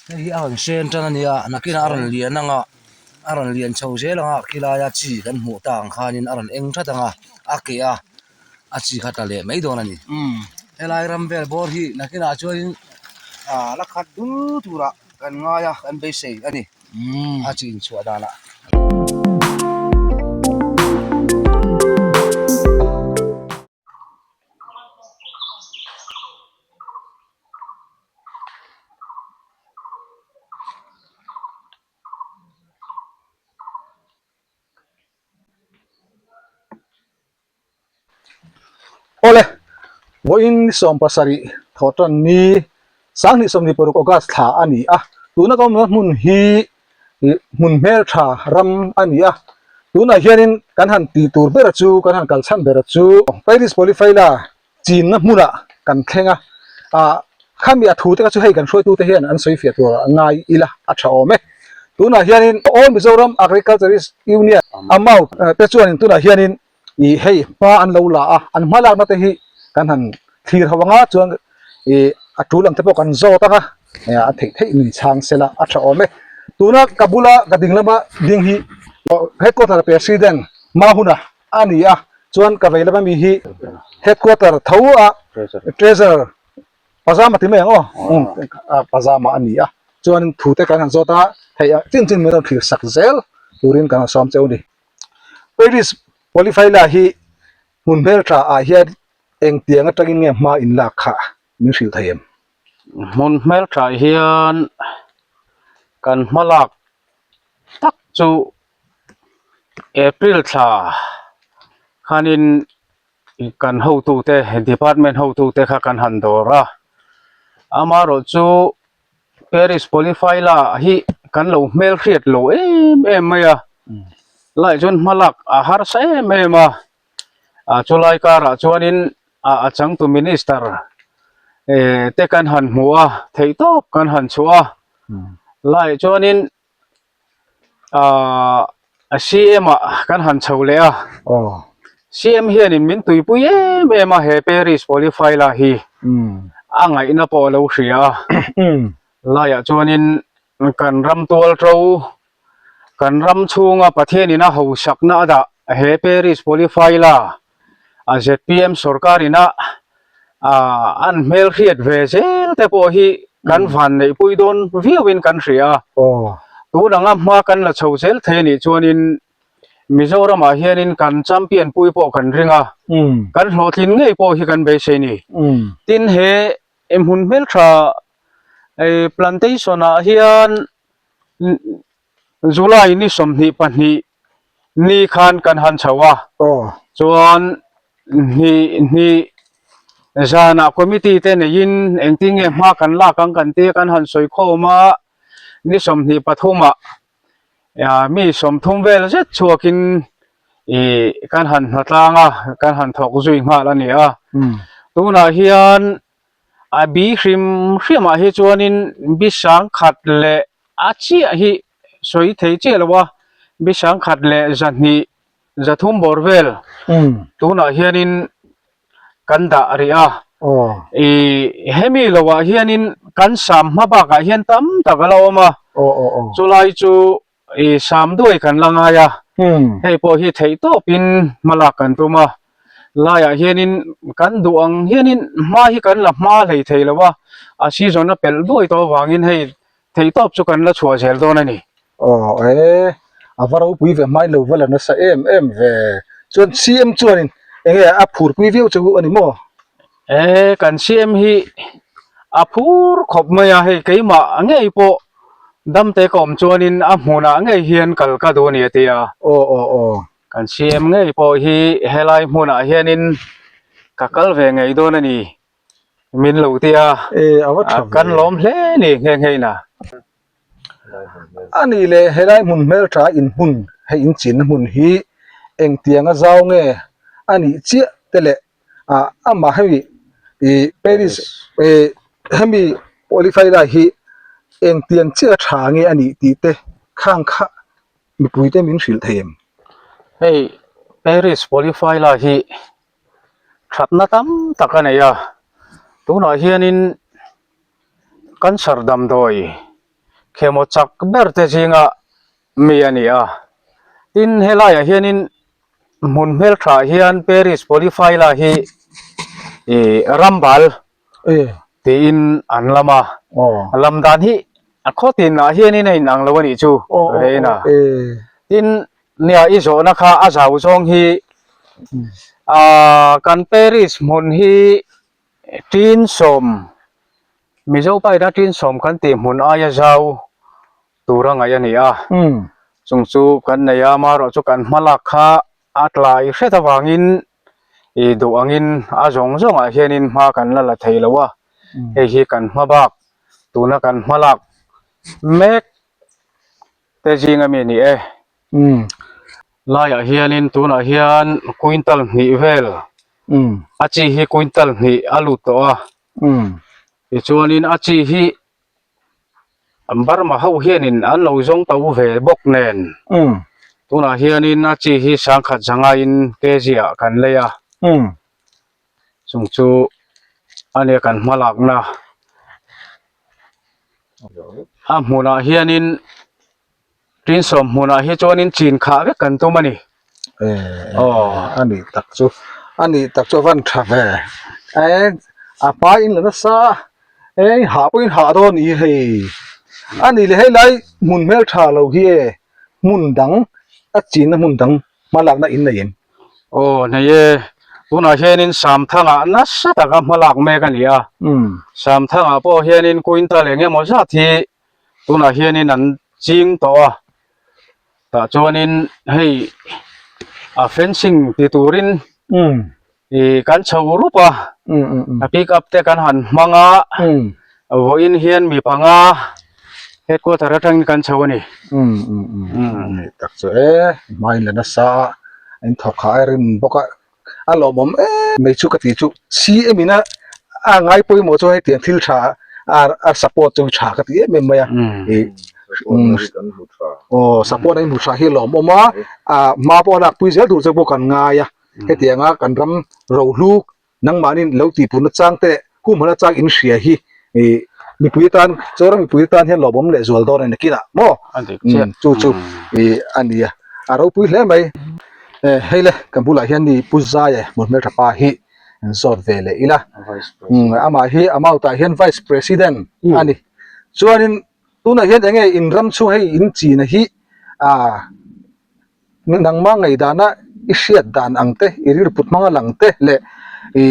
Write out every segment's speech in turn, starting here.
Hei hi a rawn sen tan a nia nakinah a rawn lian ang a a rawn lian chho zel ang a khilai a chi kan hmuh tak ang khanin a rawn eng that ang a a keh a a chi kha tla leh mai dawn a ni helai ram vel bawr hi nakinah chuanin ah la khat dul turah kan ngai a kan beisei a ni a chi inchhuah danah. Awle, vawiin ni 17 thawhtan ni 2026 August thla a ni a, tuna ka awmna hmun hi hmun hmeltha ram a ni a, tunah hianin kan han tih tur ber chu kan han kal chhan ber chu Paris Polyphylla chinna hmunah kan thleng a, ah khami a thu te kha chu hei kan hruaitute hian an sawi fiah tur a ngai ila a tha awm e. Tunah hianin All Mizoram Agriculturist Union, AMAU, te chuanin tunah hianin ih hei hma an lo la a, an hma lakna te hi kan han thlir ho anga chuan ih a tul ang te pawh kan zawt ang a, a theih theih min chhang sela a tha awm e. Tuna ka bula ka ding lama ding hi headquarter president Mahuna a ni a, chuan ka vei lama mi hi headquarter tho a treasurer Pazama ti mai ang aw, Pazama a ni a, chuan thu te kan han zawt a, theih ang chin chin min rawn thlir sak zel turin kan han sawm cheu a ni. Paris Polyphylla hi hmun hmeltha ah hian engtiang atangin nge hma in lak kha min hrilh thei em? Hmun hmeltha ah hian kan hma lak tak chu April thla khanin kan hotute department hotute kha kan han dawr a, amaherawh chu Paris Polyphylla hi kan lo hmelhriat lo em em mai a, lai chuan hma lak a harsa em em a, ah chulai karah chuanin ah a changtu minister eh te kan han hmu a theihtawp kan han chhuah a, lai chuanin ah CM ah kan han chho leh a CM hianin min tuipui em em a he Paris Polyphylla hi a ngaihna pawh a lo hria a laiah chuanin kan ram tual to kan ram chhunga Pathianin a hausakna a dah he Paris Polyphylla a zpm sorkar ina ah an hmel hriat ve zel te pawh hi kan van neih pui dawn viau in kan hria a tun anga hma kan la chho zel thei anih chuanin Mizoram ah hianin kan champion pui pawh kan ring a kan hlawhtlin ngei pawh hi kan beisei a ni tin he hmun hmeltha plantation ah hian July ni 22 ni khan kan han chho a chuan hnih hnih zanah committee te neiin engtin nge hma kan lak ang kan tia kan han sawi khawm a ni 23 ah mi 30 vel zet chhuakin ih kan han hnatlang a kan han thawk zui nghal a ni a tunah hian a bi hrim hriamah hi chuanin bi sangkhat leh a chiah hi sawi thei chiah lo a bi sangkhat leh zahnih zathum bawr vel tunah hianin kan dah rih a ih hemi lohah hianin kan sam hma bakah hian tam tak a la awm a chulai chu I sam duai kan la ngai a, hei pawh hi theih tawpin hma lak kan tum a, laiah hianin kan duh ang hianin hma hi kan la hma hlei thei lo a, a season a pelh duai tawh avangin hei theih tawp chu kan la chhuah zel dawn a ni. Aw e, a va ropui ve hmain lo va la nasa em em ve. Chuan CM chuanin enge a phurpui viau che u a ni maw? E, kan CM hi a phur khawp mai a, hei keimah ngei pawh damte ka awm chuanin a hmunah ngei hian kal ka duh a ni a ti a. Aw aw aw. Kan CM ngei pawh hi helai hmunah hianin ka kal ve ngei dawn a ni min lo ti a, E, a va tha ve. Kan lawm hle a ni nghe nghe ina. A nih leh helai hmun hmeltha in hmun hei in chinna hmun hi engtianga zau nge a nih chiah te leh ah amah hemi ih Paris ih hemi qualify lai hi engtiang chiah tha nge a nih tih te khang kha mipui te min hrilh thei em? Hei Paris qualify lai hi thatna tam tak a nei a tunah hianin cancer damdawi. Khemaw chak ber te zinga mi a ni a. Tin, helaiah hianin hmun hmelthaah hian Paris Polyphylla hi ih rambal tiin an lam a. A lam dan hi a khaw tinah hianin a inang lo a nih chu vein a. Tin, nia i zawhna kha a zau zawng hi ah kan Paris hmun hi Tinsawm Mizo paina Tinsawm kan tih hmun aia zau tura ngaih a ni a, chung chu kan nei a, amaherawh chu kan hma lak kha a tlai hret avangin ih duh angin a zawng zawngah hianin hma kan la la thei lo a, hei hi kan hma bak tuna kan hma lak mek te zing ami a ni e. Laiah hianin tunah hian quintal hnih vel a chi hi quintal hnih a lut tawh a, tichuanin a chi hi Burma ho hianin an lo zawng to ve bawk nen tunah hianin a chi hi sangkhat zangaiin kg ah kan lei a chung chu a nia kan hma lakna a hmunah hianin Tinsawm hmunah hi chuanin chin khah vek kan tum a ni. Aw a nih tak chu a nih tak chu a van tha ve e a hma in la nasa e hah pawhin hah dawn ni hei a nih leh helai hmun hmeltha lo hi e hmun dang a chinna hmun dang hmalakna in nei em? Aw nei e tunah hianin Samthangah nasa taka hmalak mek a ni a Samthangah pawh hianin quintal eng emaw zat hi tunah hianin an ching tawh a tah chuanin hei a fencing ti turin ih kan chho rup a a pick up te kan han hmang a vawiin hian mi panga headquarter atangin kan chho a ni. Tak chu e hmain la nasa a in thawk kha a rim bawk a. a lawmawm em mai chu ka tih chu CM in a a ngai pawimawh chu hetiang thil tha a a support chu tha ka ti em em mai a ih aw support a in hmu tha hi a lawmawm a a hma pawh a lak pui zel tur chu pawh kan ngai a hetianga kan ram rohlu nangmahni lo tihpun nachang te Humhmun atang in hria hi ih mipui atan Zoram mipui atan hian lawmawm leh zual dawn a ni nakinah maw chu chu ih a ni a a ropui hle mai e hei le kan bulah hian ni Pu Zaia hmun hmeltha pa hi an zawt ve leh ila amah hi amount ah hian vice president a ni chuanin tunah hian enge in ram chhung hei in china hi ah. Nangmah ngaihdana i hriat dan ang te, i rilput hmanga lang te leh i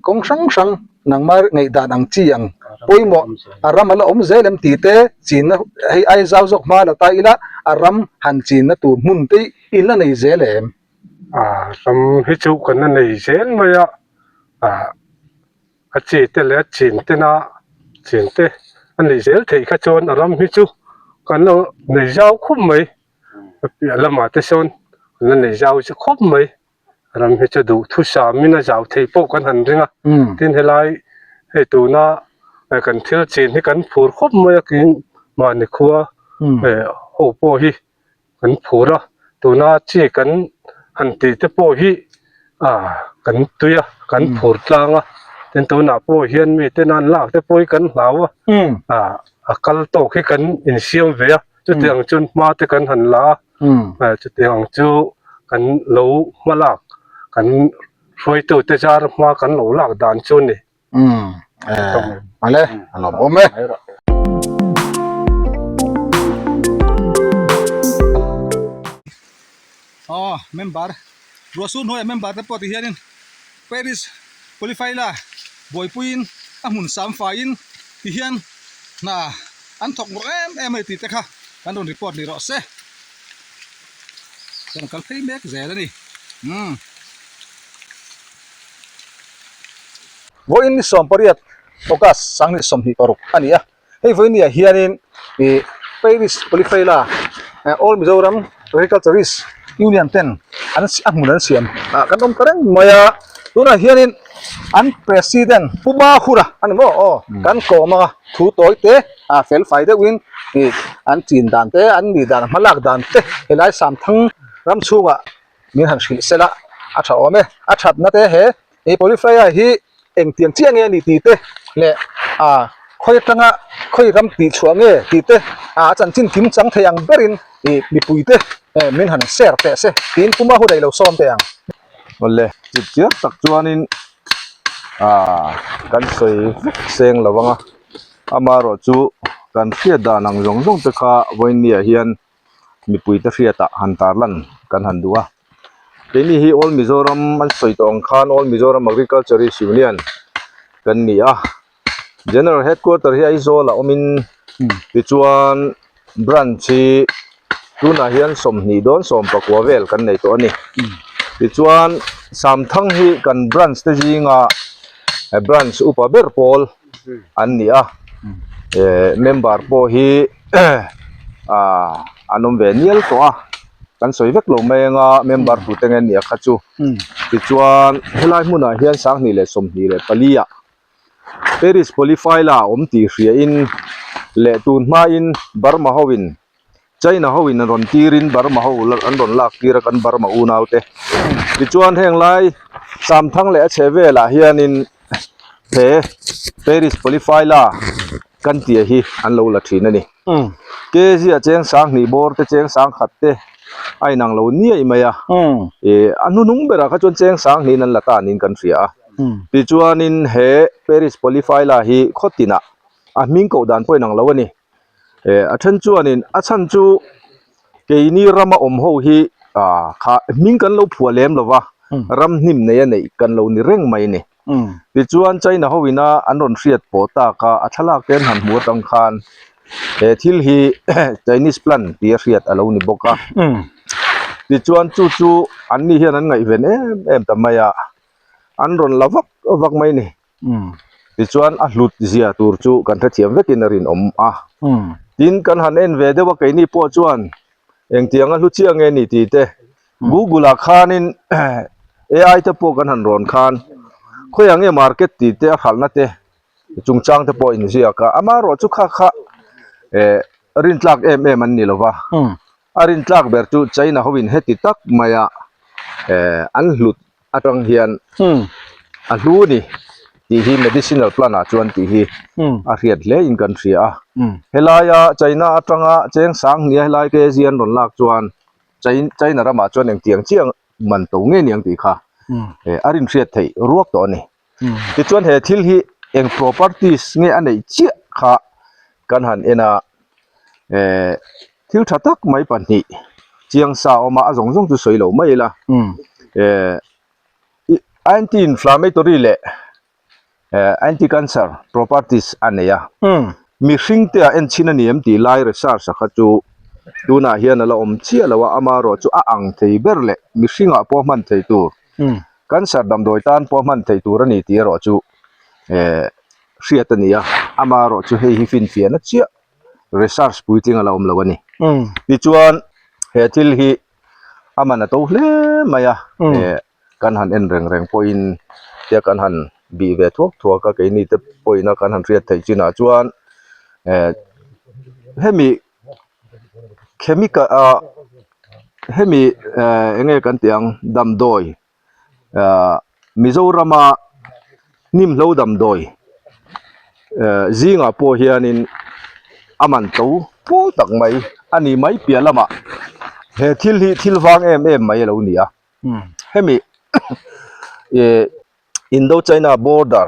kawng hrang hrang nangmah ngaihdan ang chi ang pawimawh a ram a la awm zel em tih te chinna hei ai zau zawk hma la ta ila a ram han chinna tur hmun te i la nei zel em? A ram hi chu kan la nei zel mai a, ah a chi te leh a chin tena chin te a neih zel theih kha chuan a ram hi chu kan la nei zau khawp mai. A piah lamah te sawn an la nei zau chu khawp mai ram hi chu duh thusamin a zau thei pawh kan han ring a tin helai hei tuna kan thil chin hi kan phur khawp mai a kin mahni khua ho pawh hi kan phur a tuna chi kan han tih te pawh hi ah kan tui a kan phur tlang a tin tunah pawh hian mite nan lak te pawh hi kan hlau a ah a kal tawk hi kan insiam ve a. Chutiang chuan hma te kan han la a, chutiang chu kan lo hma lak kan hruaitu te zar hma kan lo lak dan chu a ni. Umm ale a lawm awm e. Aw member Ruahsur hnuaiah member te pawh ti hianin Paris qualify la buaipuiin a hmun sam faiin ti hian hna an thawk ngawrh em em a ni tih te kha kan rawn report ni rawh se. Chuan a kal phei mek zel a ni. Umm. Vawiin ni 18 August 2026 a ni a. Hei vawinia hianin ih Paris Polyphylla All Mizoram Agriculturist Union ten an a hmun an siam ah kan awm ta reng mai a tunah hianin an President Pu Mahura a ni maw aw kan kawm anga thu tawi te ah fel fai deuhin ih an chin dan te an nih dan hma lak dan te helai Samthang ram chhungah min han hrilh sela a tha awm e a thatna te he He Polyphylla hi engtiang chiah nge a nih tih te leh ah. khawi atanga khawi ram tih chhuah nge tih te a chanchin kim chang thei ang berin ih mipui te min han share teh se tiin puma hun ei lo sawm teh ang. Awle, chip chiar tak chuanin ah kan sawi vek seng lo ang a, amaherawhchu kan hriat dan ang zawng zawng te kha vawiinniah hian mipuite hriatah han tarlan kan han duh a. Keini hi All Mizoram an sawi tawh ang khan All Mizoram Agriculturist Union kan ni a, General Headquarter hi Aizawl ah awmin tichuan branch hi tunah hian 20 dawn 19 vel kan nei tawh a ni. Tichuan Samthang hi kan branch te zinga branch upa ber pawl an ni a, eh member pawh hi ah an awm ve nial tawh a kan sawi vek lo mai anga member tute nge nia kha chu tichuan helai hmunah hian 2024 ah Paris Polyphylla a awm tih hria in leh tun hmain Burma ho in China ho in an rawn tirin Burma ho an rawn lak tir a kan Burma unau te. Tichuan heng lai Samthang leh a chhe velah hianin he Paris Polyphylla kan tia hi an lo la thin a ni. Kg a cheng 2000 bawr te cheng 1000 te a inang lo niaih mai a. Ih a hnuhnung berah kha chuan cheng 2000 in an la ta niin kan hria a. Tichuanin he Paris Polyphylla hi khaw tinah a hming koh dan pawh inang lo a ni. Eh a then chuanin a chhan chu keini rama awm ho hi ah kha hming kan lo phuah lem lo va ram hnim nei a neih kan lo ni reng mai a ni. Tichuan China ho ina an rawn hriat pawh tak a a thlalak te an han hmu atang khan he thil hi Chinese plant tih a hriat a lo ni bawk a. Tichuan chu chu an ni hian an ngaihven em em ta mai a an rawn la vak vak mai a ni. Tichuan a hlut zia tur chu kan hrethiam vekin a rinawm a. Tin kan han en ve deuh a keini pawh chuan engtiang a hlu chiah nge ni tih te Google ah khanin AI te pawh kan han rawn khan khawiah nge market tih te a hralhna te chungchang te pawh inziak a. Amaherawh chu kha kha eh rintlak em em an ni lo va. A rintlak ber chu China hoin heti tak maia eh an hlut atang hian a hlu a ni tih hi medicinal plant ah chuan tih hi a hriat hle in kan hria a helaia China atanga cheng 2000 helai kg an rawn lak chuan China ramah chuan engtiang chiah man to nge niang tih kha a rinhriat theih ruak tawh a ni. Tichuan he thil hi eng properties nge a neih chiah kha kan han en a eh thil tha tak mai pahnih chiang sa a awm a a zawng zawng chu sawi lo mai ila eh anti inflammatory leh eh anti cancer properties a nei a mihring te ah en chhin a ni em tih lai research a kha chu tunah hian a la awm chiah lo a amaherawh chu a ang thei ber leh mihring ah pawh hman thei tur. Cancer damdawi tan pawh hman theih tur a ni tih erawh chu eh hriat a ni a, amaherawh chu hei hi finfiahna chiah research puitling a la awm lo a ni. Tichuan he thil hi a man a to hle mai a, eh kan han en reng reng pawhin tia kan han bih ve thuak thuak a keini te pawhin a kan han hriat theih chinah chuan eh hemi chemical ah hemi eh eng nge kan tih ang damdawi ah Mizorama hnimhlo damdawi eh zingah pawh hianin a man to pawl tak mai a ni mai piah lamah he thil hi thil vang em em mai a lo ni a hemi eh Indo China border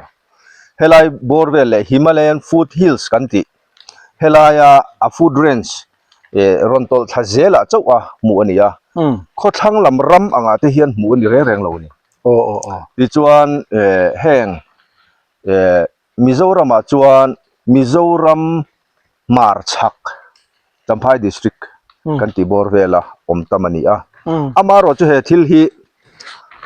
helai bawr vel leh Himalayan foot hills kan tih helaia a foot range eh rawn tawlh thla zelah chauh a hmuh a ni a khawthlang lam ram angah te hian hmuh a ni reng reng lo a ni tichuan eh heng eh Mizoramah chuan Mizoram hmarchhak Champhai District kan tih bawr vela awm tam a ni a. Amaherawh chu he thil hi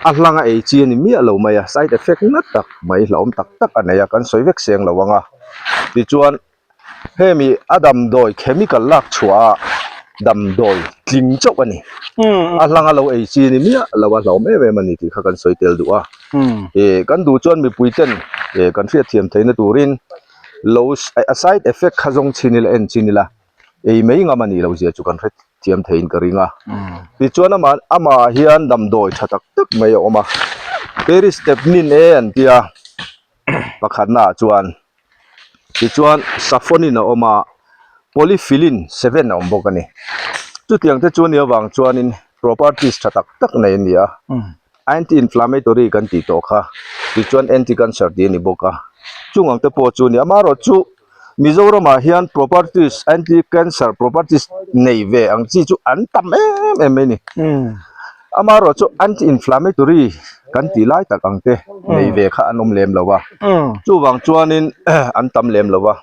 a hlanga ei chi a ni miah lo mai a, side effect ngat tak mai hlauhawm tak tak a nei a, kan sawi vek seng lo ang a. Tichuan hemi a damdawi chemical lak chhuah a damdawi tling chauh a ni. A hlanga lo ei chi a ni miah lo a, hlauhawm em em a ni tih kha kan sawi tel duh a. Ih kan duh chuan mipui ten ih kan hriatthiam theihna turin lo a side effect kha zawng chhin ila en chhin ila ei mai ngam a nih loh zia chu kan hrethiam theiin ka ring a. Tichuan amah amah hian damdawi tha tak tak mai a awm a Paris step nin e an tia pakhatnaah chuan. Tichuan saffronin a awm a, polyphylline seven a awm bawk a ni. Chutiang te chu a nih avang chuanin properties tha tak tak nei a ni a. Anti-inflammatory kan tih tawh kha, tichuan anti-cancer tih a ni bawk a. Chung ang te pawh chu a ni. Amaherawhchu Mizoramah hian properties anti-cancer properties nei ve ang chi chu an tam em em mai a ni. Amaherawhchu anti-inflammatory kan tih lai tak ang te nei ve kha an awm lem lo a. Chuvang chuanin an tam lem lo a.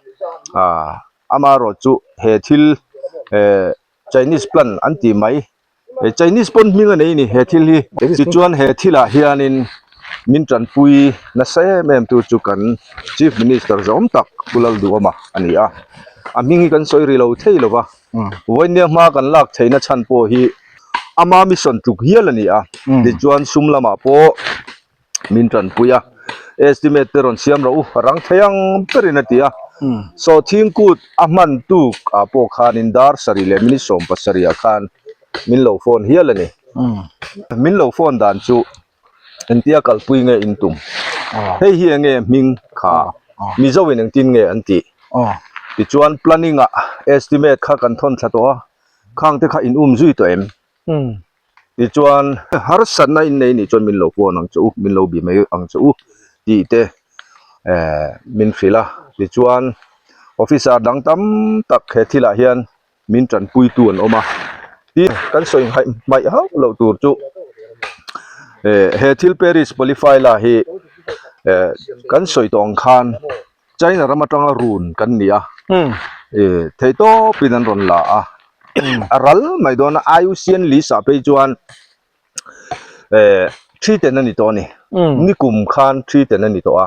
Aaa amaherawhchu he thil eh Chinese plant an tih mai Chinese pawn hming a nei a ni he thil hi tichuan he thilah hianin min tanpui nasa em em tu chu kan Chief Minister zawm tak Pu Lalduhawma a ni a a hming hi kan sawi ri lo thei lo va vawinia hma kan lak theihna chhan pawh hi ama mission tluk hial a ni a tichuan sum lamah pawh min tanpui a estimate te rawn siam rawh u a rang thei ang berin a ti a sawhthing kut a hman tuk ah pawh khanin dar sarih leh minute 17 ah khan min lo phone hial a ni min lo phone dan chu engtia kalpui nge in tum hei hi enge hming kha mizo in engtin nge an tih tichuan planning ah estimate kha kan thawn thla tawh a khang te kha in um zui tawh em. Tichuan, harsatna in nei nih chuan min lo phone ang che u, min lo bi mai ang che u tih te eh min hrilh a. Tichuan, officer dang tam tak he thilah hian min tanpuitu an awm a. Tin, kan sawi nghaih hmaih hauh loh tur chu eh he thil Paris Polyphylla hi eh kan sawi tawh ang khan China ram atanga run kan ni a, eh theihtawpin an rawn la a. a ral mai dawn a IUCN list ah phei chuan eh thiten a ni tawh a ni nikum khan thiten a ni tawh a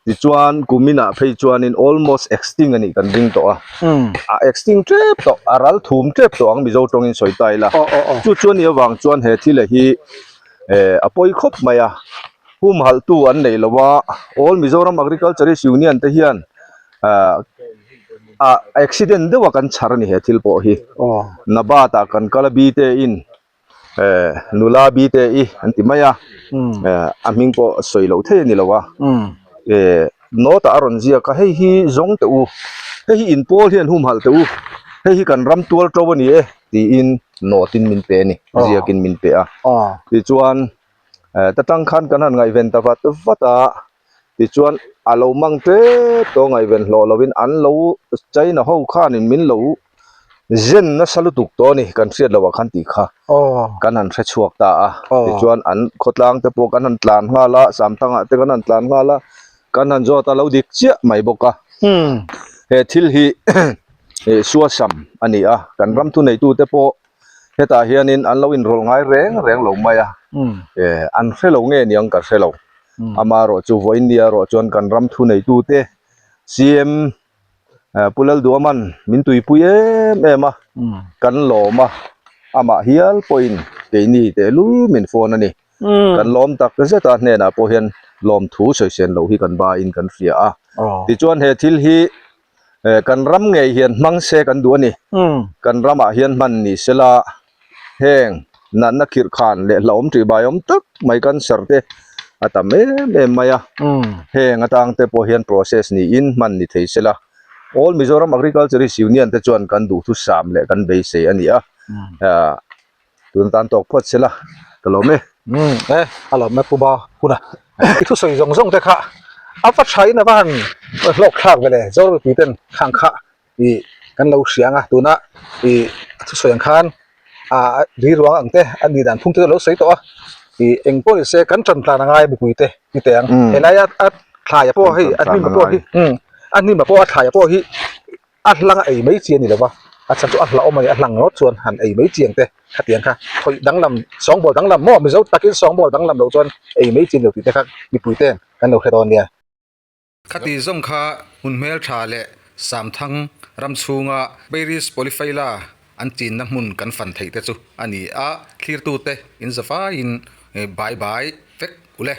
tichuan kumin ah phei chuanin almost extinct a nih kan ring tawh a a extinct tep tawh a ral thum tep tawh ang Mizo tawngin sawi ta ila chu chu a nih avang chuan he thil hi eh a pawi khawp mai a humhalhtu an neih loh a All Mizoram Agriculturist Union te hian ah ah accident deuh a kan chhar a ni he thil pawh hi Nabat ah kan kal a bite in eh nula bite i an ti mai a eh a hming pawh sawi loh thei a ni lo a eh note ah a rawn ziak a hei hi zawng teh u hei hi in pawl hian humhalh teh u hei hi kan ram tual to a ni e tiin note in min pe a ni ziak in min pe a tichuan eh ta tang khan kan han ngaihven ta vat vat a. Tichuan a lo mang tep tawh ngaihven hlawh lovin an lo China ho khanin min lo zen nasa lutuk tawh a ni kan hriat loh ah khan tih kha kan han hre chhuak ta a tichuan an khawtlang te pawh kan han tlan nghal a Samthang ah te kan han tlan nghal a kan han zawt a lo dik chiah mai bawk a he thil hi suasam a ni a kan ram thuneitu te pawh hetah hianin an lo inrawlh ngai reng reng lo mai a eh an hre lo nge niang ka hre lo amaherawh chu vawiin nia erawh chuan kan ram thuneitute CM eh Pu Lalduaman min tuipui em em a kan lawm a amah hial pawhin keini tehlul min phone a ni kan lawm tak zet a hnenah pawh hian lawmthu sawisen loh hi kan bain kan hria a tichuan he thil hi eh kan ram ngei hian hmang se kan duh a ni kan ramah hian hman ni sela heng natna khirh khan leh hlauhawm tih bai awm tak mai cancer te a tam em em mai a heng atang te pawh hian process niin hman ni thei sela All Mizoram Agriculturist Union te chuan kan duhthusam leh kan beisei a ni a ah Tun tan tawk phawt se la, ka lawm e. Umm e, a lawm e Pu Ba huna i thusawi zawng zawng te kha a va tha in a va han hlawk thlak ve le, Zorelpui ten khang kha i kan lo hria ang a, tuna i a thusawi ang khan a riruang ang te a nih dan phung te chu a lo sawi tawh a, i eng pawh ni se kan tan tlan a ngai mipui te ni teh ang, helai a thlaia pawh hei a hnima pawh hi a hnima pawh a thlaia pawh hi. A hlang a ei mai chi a ni lo va, a chhan chu a hlauhawm a ni, a hlang ngawt chuan han ei mai chi ang te khatiang kha thawih danglam, sawngbawl danglam maw Mizo takin sawngbawl danglam loh chuan ei mai chi a ni lo tih te kha mipui ten kan lo hre dawn nia. Khati zawng kha hmun hmeltha leh Samthang ram chhunga Peiris Polyphylla an chinna hmun kan fan theih te chu a ni a, thlirtute in zavaiin bai bai vek u le.